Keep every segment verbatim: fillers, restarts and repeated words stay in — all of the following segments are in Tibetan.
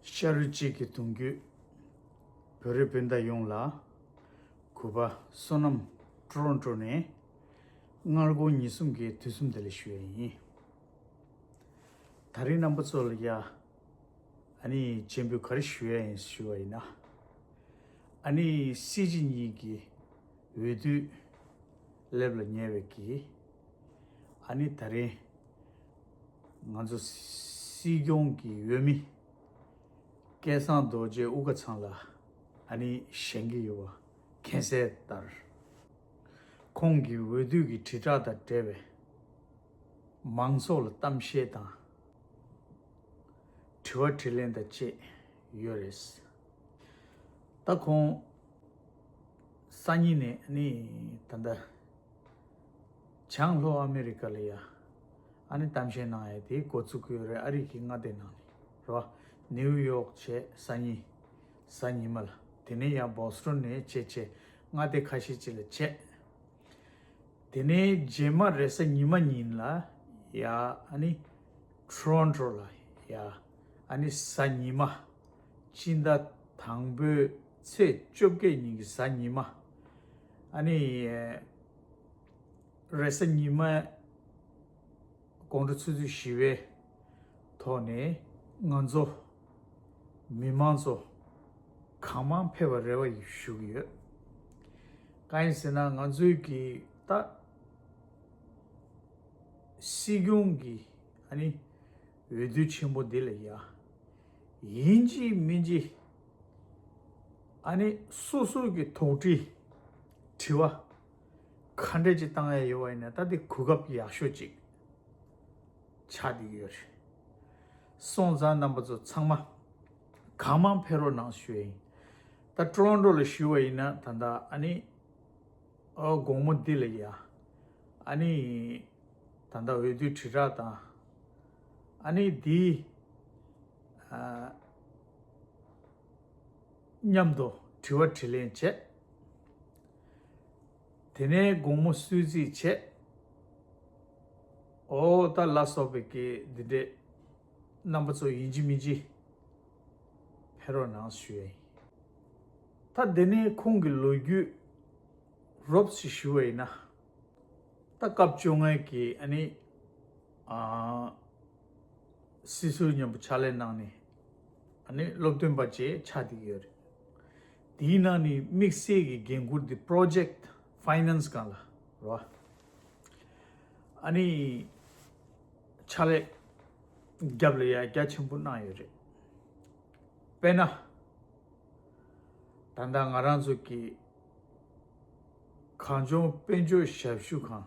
ཤ་རུས་གཅིག་གི་གདུང་རྒྱུད་བོད་རིགས་སྤུན་ཟླ་ཡོངས་ལ། གུས་པ་བསོད་ནམས་ཊོ་རོན་ཊོ་ནས་སྔ་དགོང་ཉིན་གསུམ་གྱི་དུས་གསུམ་བདེ་ལེགས་ཞུ་ཡས་ཡིན། ད་རིང་རྣམ་པ་ཚོ་ལ་ཡ། ཨ་ནི་སྤྱན་འབུལ་ག་རེ་ཞུ་ཡས་ཡིན་ཞུ་བ་ཡིན་ན། ཨ་ནི་སྲིད་སྤྱི་གཉིས་ཀྱི་འོས་བསྡུ་སླེབས་ལ་ཉེ་བའི་གི། ཨ་ནི་ད་རིང་ང་ཚོ་སྲིད་སྐྱོང་གི་འོས་མི་སྐལ་བཟང་རྡོ་རྗེ་དབུ་དཀར་ཚང་ལ་ཨ་ནི་བཞེངས་ཀྱི་ཡོད་པ་མཁྱེན་གསལ་ལྟར། ཁོང་གི་འོས་བསྡུ་གི་དྲིལ་བསྒྲགས་དང་འབྲེལ་བའི་མང་ཚོགས་ལ་གཏམ་བཤད་དང་དྲི་བ་དྲིས་ལན་དང་བཅས་ཡོད་རེད། ད་ཁོང་སང་ཉིན་ནས་ནི་ད་ལྟ་བྱང་ལྷོ་ཨ་མེ་རི་ཀ་ལ་ཡ་ཨ་ནི་གཏམ་བཤད་གནང་ཡ་དེ་འགོ་བཙུགས་ཀྱི་ཡོད་རེད། ཨ་རི་གི་མངའ་སྡེ་ནང་ནས་རེད་བ། ནེའུ་ཡོག་བྱས་སང་ཉིན། གཟའ་ཉི་མ་ལ། དེ་ནས་ཡང་བོ་སི་ཊོན་ནས་བྱས་བྱས་མངའ་སྡེ་ཁ་ཤས་ཅིག་ལ་བྱས། དེ་ནས་རྗེས་མ་རེས་གཟའ་ཉི་མ་ཉིན་ལ་ཡ་ཨ་ནི་ཊོ་རོན་ཊོ་ལ་ཡ་ཨ་ནི་གཟའ་ཉི་མ་སྤྱི་ཟླ་དང་པོའི་ཚེས་བཅོ་བརྒྱད་ཉིན་གྱི་གཟའ་ཉི་མ། ཨ་ནི་རེས་གཟའ་ཉི་མ་དགོང་དྲོ་ཆུ་ཚོད་བཞི་པའི་ཐོག་ནས་ང་ཚོ་མི་མང་ཚོ་གང་མང་ཕེབས་པར་རེ་བ་ཞུ་གི་ཡོད། གང་ཡིན་ཟེར་ན་ང་ཚོའི་གི་ད་སྲིད་སྐྱོང་གི་ཨ་ནི་འོས་བསྡུ་ཆེན་པོ་འདི་ལ་ཡ་ཡིན་གཅིག་མིན་གཅིག་ཨ་ནི་སོ་སོ་གི་དོགས་འདྲི་དྲི་བ་ག་འདྲ་ཅིག་བཏང་ཡ་ཡོད་པ་ཡིན་ན་ད་དེ་གོ་སྐབས་ཡག་ཤོས་ཅིག་ཆགས་བསྡད་ཀྱི་ཡོད་རེད། སོང་ཙང་རྣམ་པ་ཚོ་ཚང་མ་གང་མང་ཕེབས་རོགས་གནང་ཞུ་ཡ་ཡིན། ད་ཊོ་རོན་ཊོ་ལ་ཞུ་བ་ཡིན་ན་ད་ལྟ་ཨ་ནི་ཨོ་དགོང་མོ་འདི་ལ་ཡ་ཨ་ནི་ད་ལྟ་འོས་བསྡུ་དྲིལ་བསྒྲགས་དང་ཨ་ནི་འདི་ཨ་མཉམ་དུ་དྲི་བ་དྲིས་ལན་བྱས། དེ་ནས་དགོང་མོ་གསོལ་ཚིགས་བྱས། ཨོ་ད་ལ་སོགས་པའི་གི་འདི་འདྲས་རྣམ་པ་ཚོ་ཡིན་གཅིག་མིན་གཅིག་ཕེབས་རོགས་གནང་ཞུ་ཡ་ཡིན། ད་དེ་ནས་ཁོང་གི་ལོ་རྒྱུས་རོབ་ཙམ་ཞུ་བ་ཡིན་ན། ད་སྐབས་བཅོ་ལྔའི་གི་ཨ་ནི་ཨ་སྲིད་ཟུར་མཉམ་པོ་ཕྱག་ལས་གནང་ནས་ཨ་ནི་སློབ་སྟོན་པ་བཅས་ཆགས་བསྡད་ཀྱི་ཡོད་རེད། དེའི་ནང་ནས་དམིགས་བསལ་གྱི་འགན་འཁུར་འདི་པྲོ་ཇེཀ་ཕའི་ནན་སི་སྒང་ལ་རེད་བ། ཨ་ནི་ཕྱག་ལས་རྒྱབ་ལ་ཡ་རྒྱ་ཆེན་པོ་གནང་ཡོད་རེད། དཔེར་ན། ད་ལྟ་ང་རང་ཚོ་གི་གངས་ལྗོངས་དཔལ་འབྱོར་ཞབས་ཞུ་ཁང་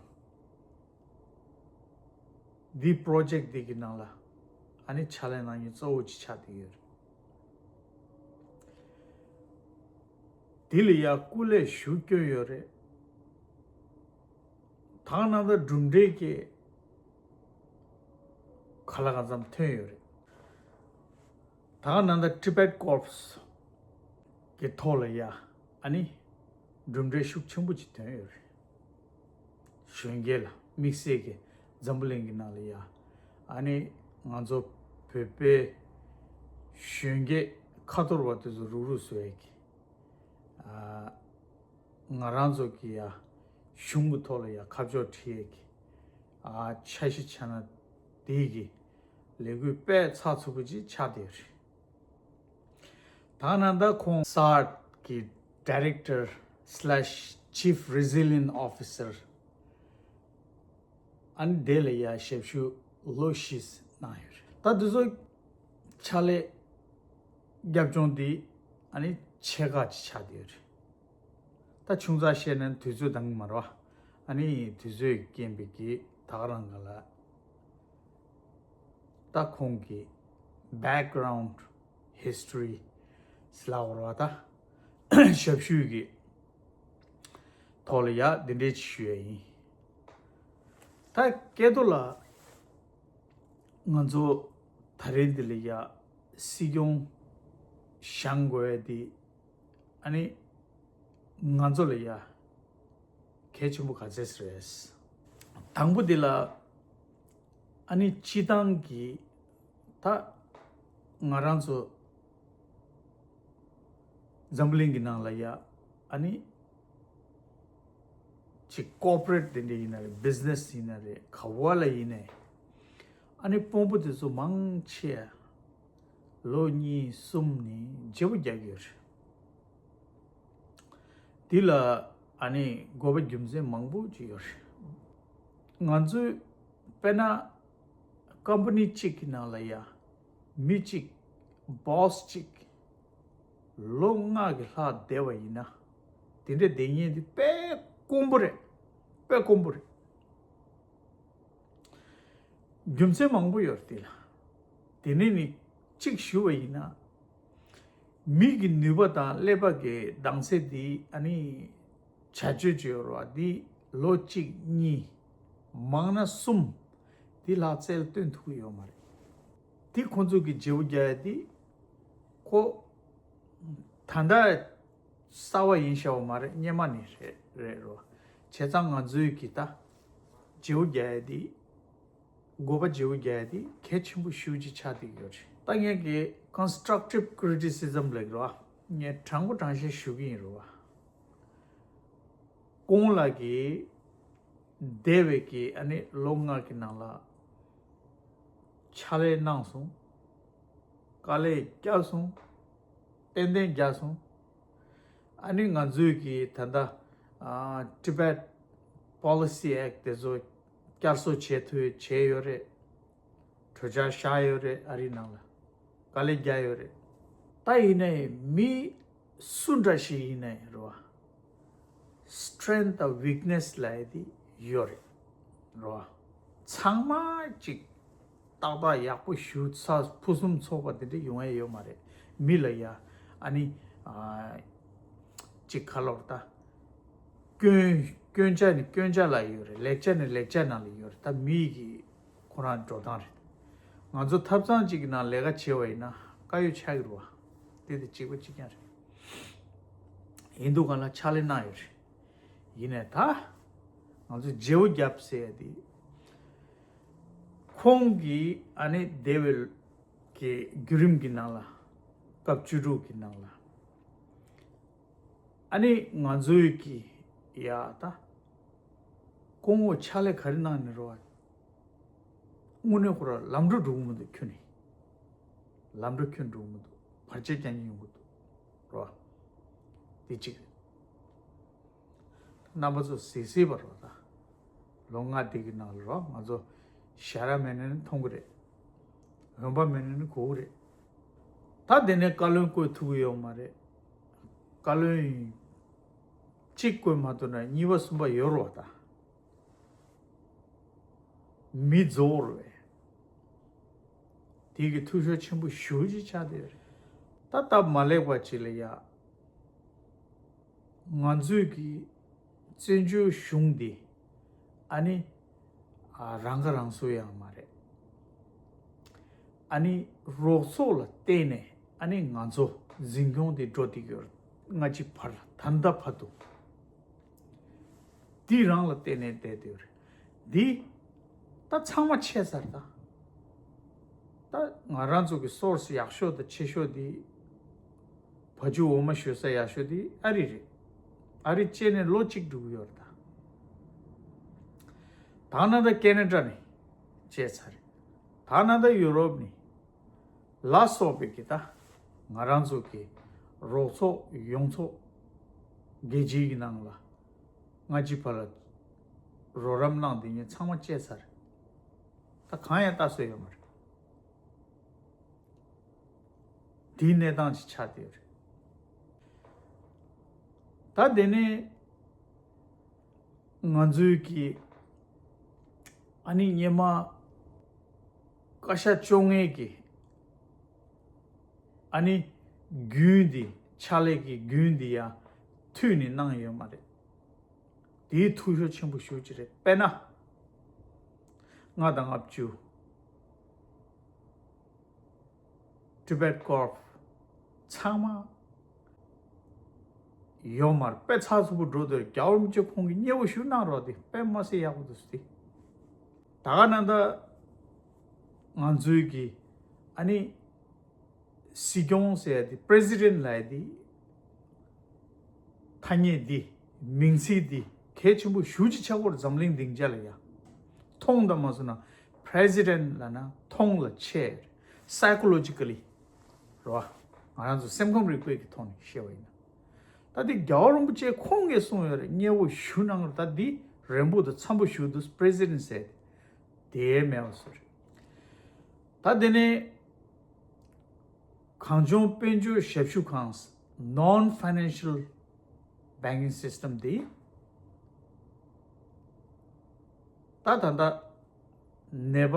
འདི་པྲོ་ཇེཀ་འདི་གི་ནང་ལ་ཨ་ནི་ཕྱག་ལས་གནང་མཁན་གཙོ་བོ་ཅིག་ཆགས་བསྡད་ཡོད་རེད། འདི་ལ་ཡ་སྐུ་ལས་ཞུ་སྐྱོན་ཡོད་རེད། ད་ག་ནང་ད་གྲུབ་འབྲས་ཀྱི་ག་ལ་གང་འཚམ་ཐོན་ཡོད་རེད། ད་ག་ནང་ད་ཊི་བེཊ་ཀོར་པ་སི་གི་ཐོག་ལ་ཡ་ཨ་ནི་གྲུབ་འབྲས་ཤུགས་ཆེན་པོ་ཅིག་ཐོན་ཡོད་རེད། གཞོན་སྐྱེས་ལ་དམིགས་བསལ་གྱི་འཛམ་བུ་གླིང་གི་ནང་ལ་ཡ་ཨ་ནི་ང་ཚོ་བོད་པའི་གཞོན་སྐྱེས་ཁ་ཐོར་བ་དེ་ཚོ་རུག་རུག་བཟོ་ཡས་ཀྱི་ཨ། ང་རང་ཚོ་གི་ཡ་གཞུང་གི་ཐོག་ལ་ཡ་ཁ་ཕྱོགས་ཁྲིད་ཡས་ཀྱི་ཨ་འཆར་གཞི་ཆ་ན་དེ་གི་ལས་འགུལ་སྤེལ་ཚགས་ཚུད་པོ་ཅིག་ཆགས་བསྡད་ཡོད་རེད། ད་ནང་ད་ཁོང་སཱར་གི་Director slash Chief Resilient Officer ཨ་ནི་དེ་ལ་ཡ་ཞབས་ཞུ་ལོ་བཞི་གནང་ཡོད་རེད། ད་དེ་ཚོ་ཕྱག་ལས་རྒྱབ་ལྗོངས་འདི་ཨ་ནི་ཆེ་ཁག་ཅིག་ཆགས་བསྡད་ཡོད་རེད། ད་ཆུང་ཙག་བཤད་ན་དུས་ཚོད་འདང་གི་མ་རེད་བ། ཨ་ནི་དུས་ཚོད་རྐྱེན་པས་ཀྱི་ད་ག་རང་ག་ལ་ད་ཁོང་གི་background history ཟེར་ལབ་དགོས་རེད་བ། ད་ཞབས་ཞུ་གི་ཐོག་ལ་ཡ་འདི་འདྲས་ཅིག་ཞུ་ཡ་ཡིན། ད་སྐལ་རྡོར་ལགས། ང་ཚོ་ད་རེས་འདི་ལ་ཡ་སྲིད་སྐྱོང་བཞེངས་དགོས་ཡ་འདི་ཨ་ནི་ང་ཚོ་ལ་ཡ་གལ་ཆེན་པོ་ག་ཚད་རེད། དང་པོ་འདི་ལ་ཨ་ནི་སྤྱི་བཏང་གི་ད་ང་རང་ཚོ་ འཛམ་བུ་གླིང་གི་ནང་ལ་ཡ་ཨ་ནི་ཅིག་ཀོར་པོ་རེ་ཊི་དེ་འདྲ་ཡིན་ན་རེད། བི་ཛི་ནེ་སི་ཡིན་ན་རེད། ག་བ་ལ་ཡིན་ནའི་ཨ་ནི་དཔོན་པོ་དེ་ཚོ་མང་ཆེ་ལོ་གཉིས་གསུམ་ནས་བརྗེ་པོ་རྒྱག་གི་ཡོད་རེད། འདི་ལ་ཨ་ནི་དགོས་པ་རྒྱུ་མཚན་མང་པོ་ཅིག་ཡོད་རེད། ང་ཚོའི་དཔེར་ན་ཀམ་པ་ནི་གཅིག་གི་ནང་ལ་ཡ་མི་གཅིག་བྷོ་སི་གཅིག་ལོ་ལྔ་གི་ལྷག་བསྡད་པ་ཡིན་ན། དེ་འདྲ་བསྡད་མཁན་འདི་དཔེ་དཀོན་པོ་རེད། དཔེ་དཀོན་པོ་རེད། རྒྱུ་མཚན་མང་པོ་ཡོད་རེད་དེ་ལ། དེ་ནས་ནི་གཅིག་ཞུ་བ་ཡིན་ན། མི་གི་ནུས་པ་དང་ཀླད་པ་གི་གདངས་ཚད་འདི་ཨ་ནི་བྱ་སྤྱོད་ཅིག་ཡོད་རེད་བ། འདི་ལོ་གཅིག་གཉིས་མང་ན་གསུམ་འདི་ལྷག་རྩལ་སྟོན་ཐུབ་ཀྱི་ཡོད་མ་རེད། འདི་ཁོང་ཚོ་གི་བརྗེ་པོ་རྒྱག་ཡ་འདི་ཁོ་ད་ལྟ་གསར་བ་ཡིན་ཤག་པ་མ་རེད། སྔོན་མ་ནས་རེད་རེད་རོ། བྱས་ཙང་ང་ཚོའི་གི་ད་བརྗེ་པོ་རྒྱག་ཡ་འདི་དགོས་པ་བརྗེ་པོ་རྒྱག་ཡ་འདི་གལ་ཆེན་པོ་ཞེ་པོ་ཅིག་ཆགས་བསྡད་ཡོད་རེད། ད་ངས་གི་constructive criticism ལབ་རོ། ངས་དྲང་པོ་དྲང་བཞག་ཞུ་གི་ཡིན་རོ། ཁོང་ལ་གི་འདས་པའི་གི་ཨ་ནི་ལོ་ལྔ་གི་ནང་ལ་ཕྱག་ལས་གནང་སོང་། དཀའ་ལས་བརྒྱབ་སོང་། ཏན་ཏན་བརྒྱབ་སོང་། ཨ་ནི་ང་ཚོའི་གི་ད་ལྟ་ཨ་Tibet Policy Act དེ་ཚོ་བསྐྱར་གསོ་བྱེད་ཐུབ་བྱས་ཡོད་རེད། གྲོས་འཆར་བཞག་ཡོད་རེད། ཨ་རི་ནང་ལ་དཀའ་ལས་བརྒྱབ་ཡོད་རེད། ད་ཡིན་ནའི་མི་སུ་འདྲ་ཞིག་ཡིན་ནའི་རེད་བ། Strength དང་weakness ལབ་ཡ་དེ་ཡོད་རེད། རེད་བ། ཚང་མ་ཅིག་ཏག་ཏག་ཡག་པོ་ཞུ་ས་ཕུན་སུམ་ཚོགས་པ་དེ་འདྲ་ཡོང་ཡ་ཡོད་མ་རེད། མི་ལ་ཡ་ཨ་ནི་ཨ་ཅིག་ཁ་ལོར་ད་སྐྱོན་སྐྱོན་ཆ་ནི་སྐྱོན་ཆ་ལ་ཡོད་རེད། ལེགས་ཆ་ནི་ལེགས་ཆ་ནང་ལ་ཡོད་རེད། ད་མི་གི་ཁོ་རང་འགྲོ་སྟངས་རེད། ང་ཚོ་ཐབ་ཚང་གཅིག་གི་ནང་ལས་ཀ་བྱེད་པ་ཡིན་ན་དཀའ་ཡོད་ཆགས་ཀྱི་རེད་བ། དེ་དེ་གཅིག་པ་གཅིག་རྐྱང་རེད། ཡིན་དུས་གང་ལ་ཕྱག་ལས་གནང་ཡོད་རེད། ཡིན་ནའི་ད་ང་ཚོ་བརྗེ་པོ་བརྒྱབ་ཟེར་ཡ་དེ། ཁོང་གིས་ཨ་ནི་འདས་པའི་གི་བརྒྱུད་རིམ་གྱི་ནང་ལ་སྐབས་བཅུ་དྲུག་གི་ནང་ལ་ཨ་ནི་ང་ཚོའི་གི་ཡ་ད་སྐུ་ངོ་ཕྱག་ལས་ག་རེ་གནང་ནས་རོ། དངོས་གནས་ཁོ་ར་ལམ་འགྲོ་འགྲོ་གི་མི་འདུག་ཁྱོད་ནི། ལམ་འགྲོ་ཁྱོད་འགྲོ་གི་མི་འདུག་བར་ཆད་རྒྱག་མཁན་ཡོང་གི་འདུག་རོ། དེ་གཅིག་རེད། རྣམ་པ་ཚོ་གཟིགས་གཟིགས་པ་རོ་ད། ལོ་ལྔ་དེ་གི་ནང་ལ་རོ་ང་ཚོ་ཞ་ར་མེད་ན་ནི་མཐོང་གི་རེད། འོན་པ་མེད་ན་ནི་གོ་གི་རེད། ད་དེ་ནས་བཀའ་བློན་བསྐོ་ཐུབ་ཀྱི་ཡོད་མ་རེད། བཀའ་བློན་གཅིག་བསྐོས་མ་ཐུབ་ན་གཉིས་པ་གསུམ་པ་ཡོད་རོ་ད། མི་རྫོགས་རེད། དེ་གི་འཐུས་ཤོར་ཆེན་པོ་ཞེ་པོ་ཅིག་ཆགས་བསྡད་ཡོད་རེད། ད་སྟབས་མ་ལེགས་པ་ཅིག་ལ་ཡ། ང་ཚོའི་གི་བཙན་བྱོལ་གཞུང་འདི་ཨ་ནི་ཨ་རང་ཁ་རང་གསོ་ཡང་མ་རེད། ཨ་ནི་རོགས་ཚོགས་ལ་བརྟེན་ནས་ཨ་ནི་ང་ཚོ་འཛིན་སྐྱོང་འདི་འགྲོ་བསྡད་ཡོད་རེད། སྔ་ཕྱི་བར་ལ་ད་ལྟ་བར་དུ། འདི་རང་ལ་བརྟེན་ནས་བསྡད་དེ་རེད། འདི་ད་ཚང་མ་ཆད་ཚར་ད། ད་ང་རང་ཚོ་གི་སོར་སི་ཡག་ཤོས་དང་ཆེ་ཤོས་འདི། བ་ཕྱུགས་འོ་མ་བཞོ་ས་ཡག་ཤོས་འདི་ཨ་རི་རེད། ཨ་རི་བཅད་ནས་ལོ་གཅིག་འགྲོ་གི་ཡོད་རེད་ད། ད་ན་ད་ཀེ་ན་ཌ་ནས་བཅད་ཚར་རེད། ད་ན་ད་ཡུ་རོབ་ནས། ལ་སོགས་པའི་གི་ད་ང་རང་ཚོ་གི་རོགས་ཚོགས་ཡོངས་ཚོགས་རྒྱལ་སྤྱིའི་གི་ནང་ལ་སྔ་ཕྱི་བར་ལ་རོགས་རམ་གནང་དེ་ཉིད་ཚང་མ་བཅད་ཚར། ད་གང་ཡང་ལྟ་སྲོལ་ཡོད་མ་རེད། དེའི་གནས་སྟངས་ཅིག་ཆགས་བསྡད་ཡོད་རེད། ད་དེ་ནས་ང་ཚོའི་གི་ཨ་ནི་སྔོན་མ་བཀའ་ཤག་བཅོ་ལྔའི་གི་ཨ་ནི་རྒྱུན་འདི་ཕྱག་ལས་ཀྱི་རྒྱུན་འདི་ཡང་མཐུད་ནས་གནང་ཡོད་མ་རེད། དེའི་འཐུས་ཤོར་ཆེན་པོ་ཞེ་པོ་ཅིག་རེད། དཔེར་ན། ལྔ་དང་ལྔ་བཅུ། Tibet Corps ཚང་མ་ཡོད་མ་རེད། དཔེ་ཚགས་ཚུད་པོ་འགྲོ་འདོད་རྒྱལ་བ་རིན་པོ་ཆེ་ཁོང་གིས་མཉེས་པོ་ཞུ་གནང་རོགས་དེ་དཔེ་མ་སྲིད་ཡག་པོ་འདུག་སྟེ། ད་ག་ན་ད་ང་ཚོའི་གི་ཨ་ནི་སྲིད་སྐྱོང་ཟེར་ཡ་དེ་President ལབ་ཡ་དེ་ ཐ་སྙད་འདི་མིང་ཚིག་འདི་གལ་ཆེན་པོ་ཞེ་པོ་ཅིག་ཆགས་ཀྱི་ཡོད་རེད། འཛམ་གླིང་སྡིངས་ཆ་ལ་ཡ། མཐོང་དང་མ་སོང་ན་president ལབ་ན་མཐོང་ལ་ཆེ། psychologically རེད་བ། ང་རང་ཚོ་སེམས་ཁམས་རིག་པའི་གི་ཐོག་ནས་བཤད་པ་ཡིན་ན། ད་འདི་རྒྱལ་བ་རིན་པོ་ཆེ་ཁོང་གིས་གསུངས་ཡོད་རེད། མཉེས་པོ་ཞུ་གནང་རོགས། ད་འདི་རན་པོ་དང་འཚམ་པོ་ཞུ་འདུག president said དེ་མེད་པ་བཟོ་རེད། ད་དེ་ནས་གངས་ལྗོངས་དཔལ་འབྱོར་ཞབས་ཞུ་ཁང་། non financial banking system དེ་ད་ད་ལྟ་ནད་པ་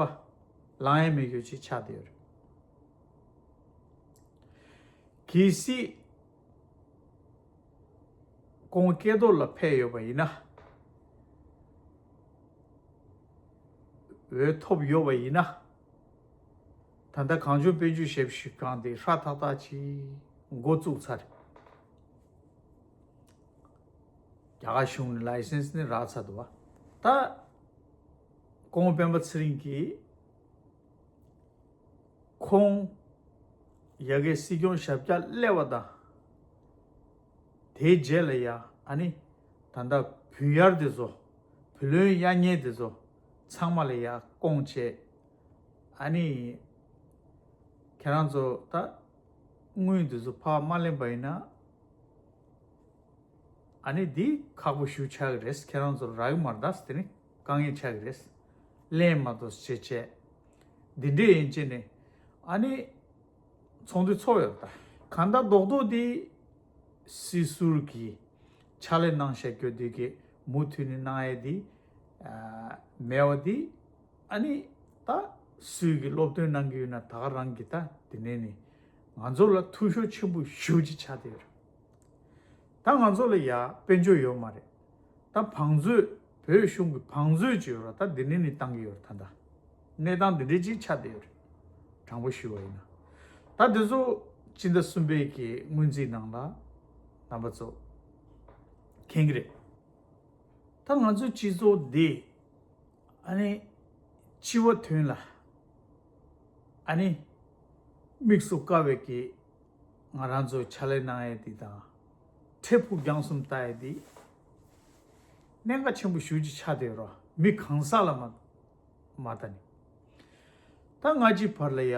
ལངས་ཡས་མེད་རྒྱུ་ཅིག་ཆགས་བསྡད་ཡོད་རེད། གལ་སྲིད་ཁོང་སྐལ་རྡོར་ལ་ཕེབས་ཡོད་པ་ཡིན་ན། འོས་ཐོབ་ཡོད་པ་ཡིན་ན། ད་ལྟ་གངས་ལྗོངས་དཔལ་འབྱོར་ཞབས་ཞུ་ཁང་དེ་ཧྲ་ཐག་ཐག་ཅིག་འགོ་བཙུགས་ཚར། རྒྱ་གར་གཞུང་ནས་license ནི་རག་ཚར་འདུག་བ། ད་སྐུ་ངོ་སྤེན་པ་ཚེ་རིང་གིས་ཁོང་ཡ་གིའི་སྲིད་སྐྱོང་ཞབས་བཀྱག་སླེབས་པ་དང་། དེའི་རྗེས་ལ་ཡ་ཨ་ནི་ད་ལྟ་བུ་ཡར་དེ་ཚོ། བུ་ལོན་གཡར་མཁན་དེ་ཚོ་ཚང་མ་ལ་ཡ་སྐོང་བྱས། ཨ་ནི་ཁྱེད་རང་ཚོ་ད་དངུལ་དེ་ཚོ་ཕར་མ་ལེན་པ་ཡིན་ན། ཨ་ནི་འདི་ཁག་པོ་ཞེ་པོ་ཆགས་ཀྱི་རེད། ཁྱེད་རང་ཚོར་རག་གི་མ་རེད། ད་དེ་ནི་དཀའ་ངལ་ཆགས་ཀྱི་རེད། ལེན་མ་ཐུབ་བྱས་བྱས། འདི་འདྲས་ཡིན་བྱས་ནས་ཨ་ནི་ཚོགས་འདུ་ཚོགས་ཡོད་ད། གང་ལྟར་རྡོག་རྡོག་འདི་སྲིད་ཟུར་གྱིས་ཕྱག་ལས་གནང་བཞག་རྒྱུ་འདི་གི་མུ་མཐུད་ནས་གནང་ཡས་འདི་ཨ་མེད་པ་འདི། ཨ་ནི་ད་སུས་ཀྱི་སློབ་སྟོན་གནང་གི་ཡོད་ན་ད་ག་རང་གི་ད་དེ་ནས་ནི་ང་ཚོ་ལ་འཐུས་ཤོར་ཆེན་པོ་ཞེ་པོ་ཅིག་ཆགས་བསྡད་ཡོད་རེད། ད་ང་ཚོ་ལ་ཡ་དཔལ་འབྱོར་ཡོད་མ་རེད། ད་བང་མཛོད་བོད་གཞུང་གི་བང་མཛོད་ཅིག་ཡོད་ར། ད་འདི་ནས་ནི་བཏང་གི་ཡོད་རེད། ད་ད་གནས་སྟངས་འདི་འདྲས་ཅིག་ཆགས་བསྡད་ཡོད་རེད། དྲང་པོ་ཞུ་བ་ཡིན་ན། ད་འདི་ཚོ་སྤྱི་ཟླ་གསུམ་པའི་གི་སྔོན་རྩིས་ནང་ལ་རྣམ་པ་ཚོ་མཁྱེན་གི་རེད། ད་ང་ཚོའི་སྤྱི་ཚོགས་འདི་ཨ་ནི་སྤྱི་བ་དོན་ལ་ཨ་ནི་དམིགས་སུ་བཀར་བའི་གི་ང་རང་ཚོའི་ཕྱག་ལས་གནང་ཡས་འདི་དང་། འཕྲལ་ཕུགས་རྒྱང་གསུམ་ལྟ་ཡས་འདི་གནད་འགག་ཆེན་པོ་ཞེ་པོ་ཅིག་ཆགས་བསྡད་ཡོད་ར། མི་གང་ཟག་ལ་མ་མ་ལྟ་ནས། ད་སྔ་ཕྱི་བར་ལ་ཡ་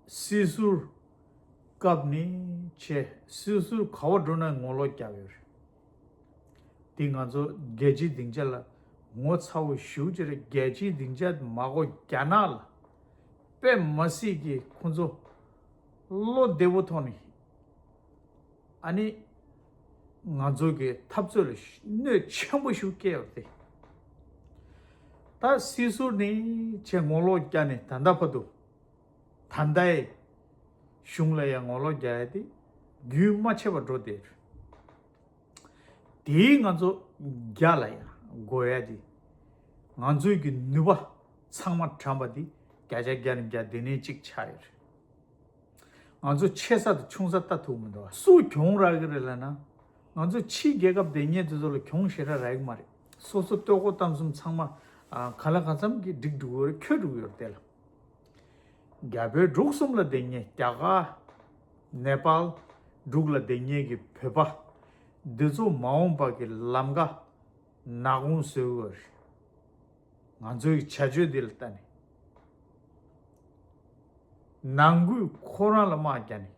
སྲིད་ཟུར་སྐབས་ནས་བྱས། སྲིད་ཟུར་ག་པར་འགྲོ་ན་ངོ་ལོག་རྒྱབ་ཡོད་རེད། དེ་ང་ཚོ་རྒྱལ་སྤྱིའི་སྡིངས་ཆ་ལ་ངོ་ཚ་བོ་ཞེ་པོ་ཅིག་རེད། རྒྱལ་སྤྱིའི་སྡིངས་ཆ་མ་གོ་རྒྱ་ནག་ལ་དཔེ་མ་སྲིད་ཀྱི་ཁོ་ཚོ་བློ་བདེ་བོ་ཐོག་ནས་ཨ་ནི་ང་ཚོ་གི་འཐབ་རྩོད་ལ་གནོད་ཆེན་པོ་ཞིག་བསྐྱལ་ཡོད་རེད། ད་སྲིད་ཟུར་ནས་བྱས་ངོ་ལོག་རྒྱག་ནས་ད་ལྟ་བར་དུ་ད་ལྟའི་གཞུང་ལ་ཡང་ངོ་ལོག་རྒྱག་ཡ་དེ་རྒྱུན་མ་ཆད་པར་འགྲོ་བསྡད་ཡོད་རེད། དེས་ང་ཚོ་རྒྱ་ལ་ཡང་དགོས་ཡ་དེ། ང་ཚོའི་གི་ནུས་པ་ཚང་མ་བགྲངས་པ་དེ་བརྒྱ་ཆ་བརྒྱ་ནས་བརྒྱ་དེ་ནས་གཅིག་ཆགས་ཡོད་རེད། ང་ཚོ་ཆེ་ས་དང་ཆུང་ས་ལྟ་ཐུབ་མི་འདུག་སུ་གྱོང་རག་གི་རེད་ལབ་ན། ང་ཚོ་ཕྱིའི་རྒྱལ་ཁབ་དེ་ཉིད་དེ་ཚོ་ལ་གྱོང་ཞེ་དྲག་རག་གི་མ་རེད། སོ་སོ་ལྟོ་གོས་གཏམ་གསུམ་ཚང་མ་ཨ་ག་ལ་གང་འཚམ་གྱིས་འགྲིག་འགྲོ་གི་རེད། འཁྱོལ་འགྲོ་གི་ཡོད་རེད་དེ་ལ། རྒྱ་བོད་འབྲུག་གསུམ་ལ་བསྡད་མཁན་རྒྱ་གར། ནེ་པཱལ། འབྲུག་ལ་བསྡད་མཁན་གྱི་བོད་པ་འདི་ཚོ་མ་འོངས་པ་གི་ལམ་ཁ་ནག་ཁུང་བཟོས་ཡོད་རེད། ང་ཚོའི་བྱ་སྤྱོད་འདི་ལ་ལྟ་ནས། ནང་ཁུལ་ཁོ་རང་ལ་དམག་རྒྱག་ནས།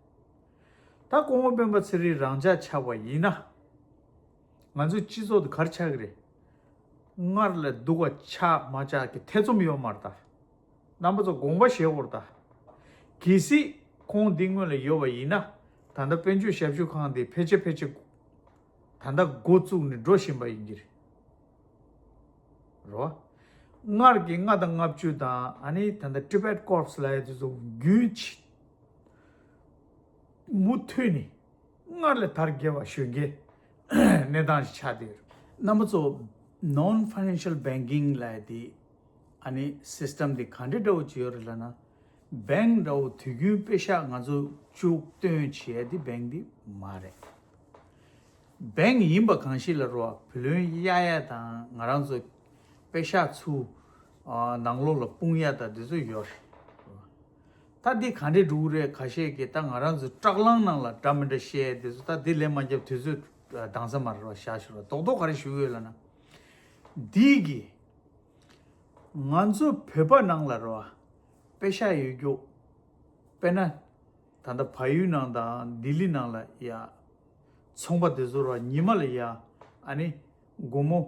ད་སྐུ་ངོ་སྤེན་པ་ཚེ་རིང་རང་འཇགས་ཆགས་པ་ཡིན་ན། ང་ཚོའི་སྤྱི་ཚོགས་འདི་ག་རེ་ཆགས་ཀྱི་རེད། སྔར་ལས་སྡུག་པ་ཆགས་མ་ཆགས་ཀྱི་ཐེ་ཚོམ་ཡོད་མ་རེད་ད། རྣམ་པ་ཚོ་དགོངས་པ་བཞེས་དགོས་རེད་ད། གལ་སྲིད་ཁོང་འདི་སྔོན་ལ་ཡོད་པ་ཡིན་ན། ད་ལྟ་དཔལ་འབྱོར་ཞབས་ཞུ་ཁང་འདི་ཕལ་ཆེར་ཕལ་ཆེར་ད་ལྟ་འགོ་བཙུགས་ནས་འགྲོ་བཞིན་པ་ཡིན་གྱི་རེད། རེད་བ། སྔར་གྱི་ལྔ་དང་ལྔ་བཅུ་དང་ཨ་ནི་ད་ལྟ་Tibet Corps ལབ་ཡ་དེ་ཚོ་རྒྱུན་ཆད། མུ་མཐུད་ནས་སྔར་ལས་དར་རྒྱས་པ་གཞོན་སྐྱེས་གནས་སྟངས་ཤིག་ཆགས་བསྡད་ཡོད་རེད། རྣམ་པ་ཚོ། Non financial banking ལབ་ཡ་དེ་ཨ་ནི་སིས་ཊམ་དེ་ག་འདྲ་འདྲ་བོ་ཅིག་ཡོད་རེད་ལབ་ན། བེང་འདྲ་བོ་དུས་རྒྱུན་པེ་ཤག་ང་ཚོ་བཅུག་བཏོན་བྱེད་ཡ་དེ་བེང་དེ་མ་རེད། བེང་ཡིན་པ་གང་ཞིག་ལ་རོ་བ་བུ་ལོན་གཡར་ཡ་དང་ང་རང་ཚོ་པེ་ཤག་ཚུར་ཨ་ནང་ལོགས་ལ་སྤུངས་ཡ་དང་དེ་ཚོ་ཡོད་རེད། ད་འདི་ག་འདྲས་འགྲོ་གི་རེད། ཁ་ཤས་ཀྱིས་ད་ང་རང་ཚོའི་སྐྲག་ལངས་ནང་ལ་འདྲ་མི་འདྲ་བཤད་དེ་ཚོ་ད་འདི་ལན་མ་རྒྱབ། དུས་ཚོད་འདང་ས་མ་རེད་བ། བཞག་ཞུ་ར། རྡོག་རྡོག་ག་རེ་ཞུ་གི་ཡོད་ལབ་ན། འདི་གི་ང་ཚོ་བོད་པ་ནང་ལ་རེད་བ། པེ་ཤག་ཡོད་རྒྱུ། དཔེར་ན། ད་ལྟ་བལ་ཡུལ་ནང་དང་ལྡི་ལི་ནང་ལ་ཡ། ཚོང་པ་དེ་ཚོ་ར་ཉི་མ་ལ་ཡ། ཨ་ནི། སྒོར་མོ།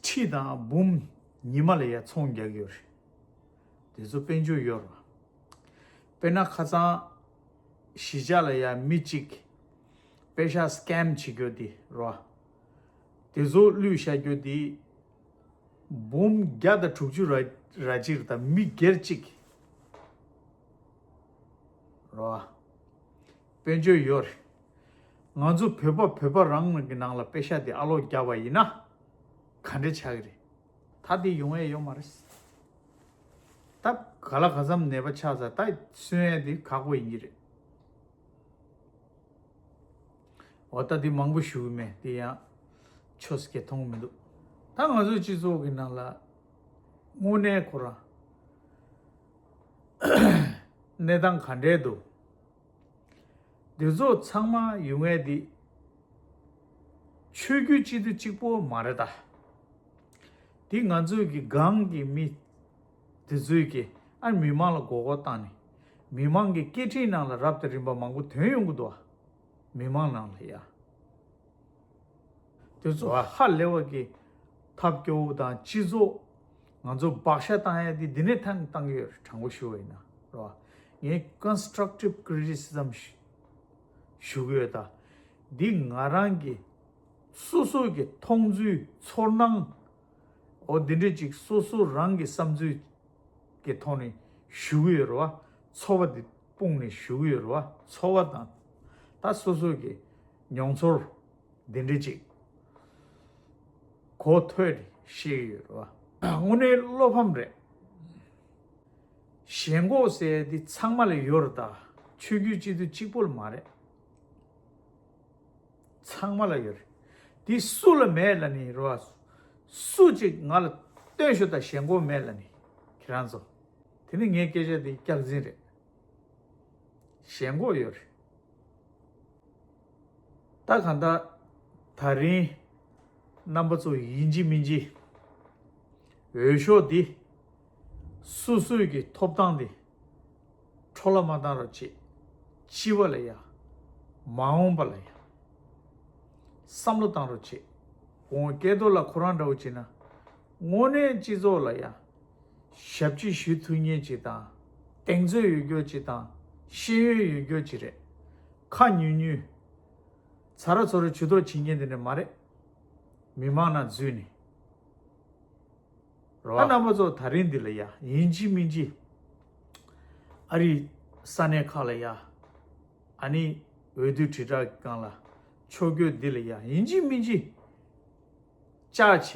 ཁྲི་དང་འབུམ། ཉི་མ་ལ་ཡ་ཚོང་རྒྱག་གི་ཡོད་རེད། དེ་ཚོ་དཔལ་འབྱོར་ཡོད་ར། དཔེར་ན་ཁ་སང་། གཞིས་ཆགས་ལ་ཡ་མི་གཅིག་པེ་ཤག་སི་ཀེམ་བྱེད་རྒྱུ་དེ་ར། དེ་ཚོ་བླུས་བཞག་རྒྱུ་དེ། འབུམ་བརྒྱ་དང་དྲུག་ཅུ་ར་ར་གཅིག་རེད། ད་མི་སྒེར་གཅིག་རེད་བ། དཔལ་འབྱོར་ཡོད་རེད། ང་ཚོ་བོད་པ་བོད་པ་རང་གི་ནང་ལ་པེ་ཤག་དེ་ཨ་ལོག་བརྒྱབ་པ་ཡིན་ན། ག་འདྲས་ཆགས་ཀྱི་རེད། ད་དེ་ཡོང་ཡས་ཡོད་མ་རེད། ད་ག་ལ་ག་ཙམ་ནད་པ་ཆགས་ཚར་ད་གསོན་ཡས་དེ་ཁག་པོ་ཡིན་གྱི་རེད། འོ་ད་དེ་མང་པོ་ཞུ་གི་མེད། དེ་ཡང་ཆོས་སྐད་མཐོང་མི་འདུག་ད་ང་ཚོའི་སྤྱི་ཚོགས་ཀྱི་ནང་ལ་དངོས་གནས་ཁོ་རང་གནས་སྟངས་ག་འདྲས་འདུག་འདི་ཚོ་ཚང་མ་ཡོང་ཡས་འདི། ཆོས་བརྒྱུད་གཅིག་ཏུ་གཅིག་པོ་མ་རེད་ད། འདི་ང་ཚོའི་གི་སྒང་གི་མི། དེ་ཚོའི་གི་ཨ་མི་མང་ལ་མགོ་སྐོར་བཏང་ནས། མི་མང་གི་སྐད་འཕྲིན་ནང་ལ་རབ་དང་རིམ་པ་མང་པོ་ཐོན་ཡོང་གི་འདུག་བ། མི་མང་ནང་ལ་ཡ། དེ་ཚོ་ཧ་ལས་པ་གི་ཐབས་སྐྱོ་བོ་དང་སྤྱི་ཚོགས་ང་ཚོ་བག་ཆགས་བཏང་ཡ་དེ་འདི་ནས་ཐང་བཏང་གི་ཡོད་རེད། དྲང་པོ་ཞུ་བ་ཡིན་ན་རེད་བ། ངས་constructive criticism་ཞུ་ཞུ་གི་ཡོད་ད། འདི་ང་རང་གི་སོ་སོ་གི་མཐོང་ཚུལ་ཚོར་སྣང་། འོ་འདི་འདྲས་ཅིག་སོ་སོ་རང་གི་བསམ་ཚུལ་གྱི་ཐོག་ནས་ཞུ་གི་ཡོད་རེད་བ། ཚོར་བ་འདི་སྤུངས་ནས་ཞུ་གི་ཡོད་རེད་བ། ཚོར་བ་དང་། ད་སོ་སོ་གི་མྱོང་ཚོར་འདི་འདྲས་ཅིག་གོ་ཐོས་ཏེ་བཤད་ཀྱི་ཡོད་རེད་བ། དངོས་གནས་བློ་ཕམ་རེད། ཞེན་ཁོག་ཟེར་ཡ་འདི་ཚང་མ་ལ་ཡོད་རེད་ད། ཆོས་བརྒྱུད་སྤྱི་འཐུས་གཅིག་པོ་ལ་མ་རེད། ཚང་མ་ལ་ཡོད་རེད། འདི་སུ་ལ་མེད་ལབ་ནི་རེད་བ། སུ་གཅིག་ང་ལ་སྟོན་ཤོག་ད། ཞེན་ཁོག་མེད་ལབ་ནི། ཁྱེད་རང་ཚོ། དེ་ནི་ངའི་སྐད་ཆ་འདི་སྐྱག་རྫུན་རེད། ཞེན་ཁོག་ཡོད་རེད། ད་གང་ལྟར་ད་རིང་རྣམ་པ་ཚོ་ཡིན་གཅིག་མིན་གཅིག་འོས་ཤོག་འདི་སོ་སོའི་གི་ཐོབ་ཐང་འདི་འཕྲོ་བརླག་མ་བཏང་རོགས་བྱེད། སྤྱི་པ་ལ་ཡ། མ་འོངས་པ་ལ་ཡ། བསམ་བློ་བཏང་རོགས་བྱེད། འོང་སྐལ་རྡོར་ལགས་ཁོ་རང་འདྲ་བོ་བྱས་ན། དངོས་གནས་སྤྱི་ཚོགས་ལ་ཡ། ཞབས་ཕྱི་ཞུ་ཐུབ་མཁན་ཅིག་དང་། གདེང་ཚོད་ཡོད་རྒྱུ་ཅིག་དང་། ཤེས་ཡོན་ཡོད་རྒྱུ་ཅིག་རེད། ཁ་ཉུལ་ཉུལ། ཚ་ར་ཚོ་ར་ཇུས་གཏོགས་བྱེད་མཁན་དེ་འདྲ་མ་རེད། མི་མང་ནང་འཛུལ་ནས། རོ། ཨ་རྣམ་པ་ཚོ་ད་རིང་འདི་ལ་ཡ་ཡིན་གཅིག་མིན་གཅིག་ཨ་རིའི་ས་གནས་ཁག་ལ་ཡ། ཨ་ནི་འོས་བསྡུ་དྲིལ་བསྒྲགས་ཀྱི་སྒང་ལ་ཕྱོགས་བསྐྱོད་འདི་ལ་ཡ་ཡིན་གཅིག་མིན་གཅིག་བཅར་བྱས་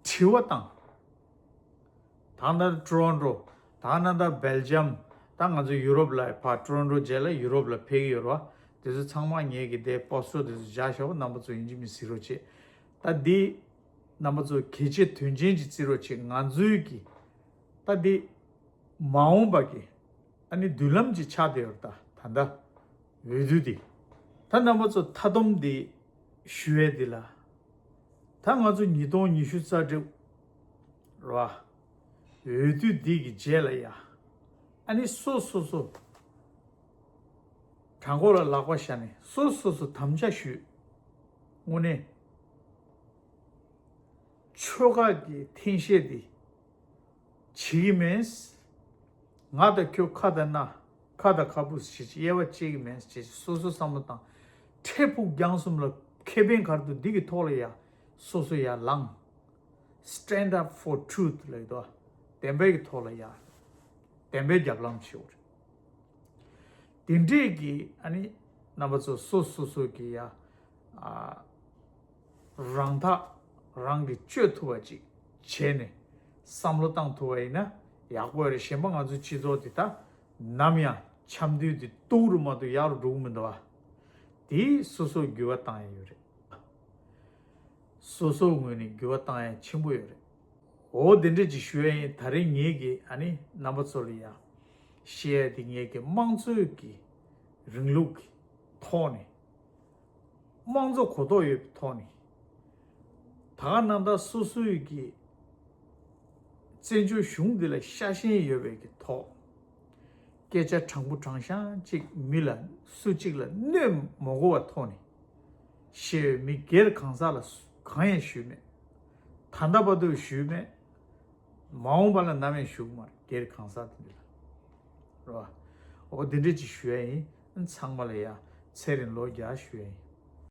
དྲི་བ་བཏང་། ད་ལྟ་ཀྲོ་རོན་ཀྲོ། ད་ལྟ་སྦེལ་ཇམ། ད་ང་ཚོ་ཡུ་རོབ་ལ་ཕར་ཀྲོ་རོན་ཀྲོ་རྗེས་ལ་ཡུ་རོབ་ལ་ཕེབས་ཀྱི་ཡོད་རེད་བ། དེ་ཚོ་ཚང་མ་ངེད་ཀྱི་དེ་པོ་སི་ཊར་དེ་ཚོ་བཞག་ཤོག་རྣམ་པ་ཚོ་ཡིན་གཅིག་མིན་གཅིག་གཟིགས་རོགས་བྱེད། ད་འདི། རྣམ་པ་ཚོ་གལ་ཆེ་དོན་ཆེན་གྱི་བརྩི་རོགས་བྱེད། ང་ཚོའི་གི། ད་འདི། མ་འོངས་པ་གི། ཨ་ནི་མདུན་ལམ་གྱི་ཆགས་བསྡད་ཡོད་རེད་ད། ད་ལྟ། འོས་བསྡུ་འདི། ད་རྣམ་པ་ཚོ་མཐའ་སྡོམ་འདི་ཞུ་ཡས་འདི་ལ། ད་ང་ཚོ་ཉིས་སྟོང་ཉི་ཤུ་རྩ་དྲུག་རེད་བ། འོས་བསྡུ་འདི་གི་རྗེས་ལ་ཡ། ཨ་ནི་སོ་སོ་སོ། བྲང་ཁོག་ལ་ལག་པ་བཞག་ནས་སོ་སོ་སོ་དམ་བཅའ་ཞུས། དངོས་གནས། ཆོལ་ཁ་གི་འཐེན་ཤེས་འདི་བྱེད་ཀྱི་མེད། ང་དང་ཁྱོད་ཁ་དང་སྣ། ཁ་དང་ཁ་སྤུ་ཞིག་དབྱེ་བ་བྱེད་ཀྱི་མེད་ཅེས་སོ་སོ་བསམ་བློ་བཏང་། འཕྲལ་ཕུགས་རྒྱང་གསུམ་ལ་ཁེ་ཕན་ག་རེ་འདུག་འདི་གི་ཐོག་ལ་ཡ་སོ་སོ་ཡར་ལངས། Stand up for truth ལབ་ཡོད་དོ། བདེན་པའི་གི་ཐོག་ལ་ཡ། བདེན་པའི་རྒྱབ་ལངས་བྱེད་དགོས་རེད། དེ་འདྲས་ཀྱི་ཨ་ནི་རྣམ་པ་ཚོ་སོ་སོ་སོ་གི་ཡ། ཨ། རང་ཐག་རང་གིས་གཅོད་ཐུབ་པ་ཅིག་བྱས་ནས་བསམ་བློ་བཏང་ཐུབ་པ་ཡིན་ན་ཡག་པོ་རེད། གཞན་པ་ང་ཚོའི་སྤྱི་ཚོགས་འདི་ད་ནམ་ཡང་འཆམ་མཐུན་འདི་སྡུག་རུ་མ་གཏོགས་ཡག་རུ་འགྲོ་གི་མི་འདུག་བ། དེ་སོ་སོ་འགྱུར་བ་བཏང་ཡ་ཡོད་རེད། སོ་སོའི་ངོས་ནས་འགྱུར་བ་བཏང་ཡ་ཆེན་པོ་ཡོད་རེད། འོ་དེ་འདྲས་ཅིག་ཞུ་ཡ་ཡིན། ད་རེས་ངེད་ཀྱིས་ཨ་ནི་རྣམ་པ་ཚོ་ལ་ཡ། བཤད་ཡ་དེ་ངས་ཀྱི་དམངས་གཙོའི་གི་རིང་ལུགས་ཀྱི་ཐོག་ནས། དམངས་གཙོ་གོ་རྟོགས་ཡོད་པའི་ཐོག་ནས། ད་ག་ནང་ད་སོ་སོའི་གི་བཙན་བྱོལ་གཞུང་འདི་ལ་ཤ་ཞེན་ཡོད་པའི་གི་ཐོག་སྐད་ཆ་དྲང་པོ་དྲང་བཞག་ཅིག་མི་ལ་སུ་གཅིག་ལ་གནོད་མ་དགོས་པ་ཐོག་ནས་བཤད་ཡོད། མི་སྒེར་གང་ཟག་ལ་གང་ཡང་ཞུས་མེད། ད་ལྟ་བར་དུ་ཞུས་མེད། མ་འོངས་པ་ལ་ནམ་ཡང་ཞུ་གི་མ་རེད། སྒེར་གང་ཟག་དེ་འདྲ་ལ་རེད་བ། འོ་དེ་འདྲ་ཅིག་ཞུ་ཡ་ཡིན། ཚང་མ་ལ་ཡ་ཚེ་རིང་ལོ་བརྒྱ་ཞུ་ཡ་ཡིན།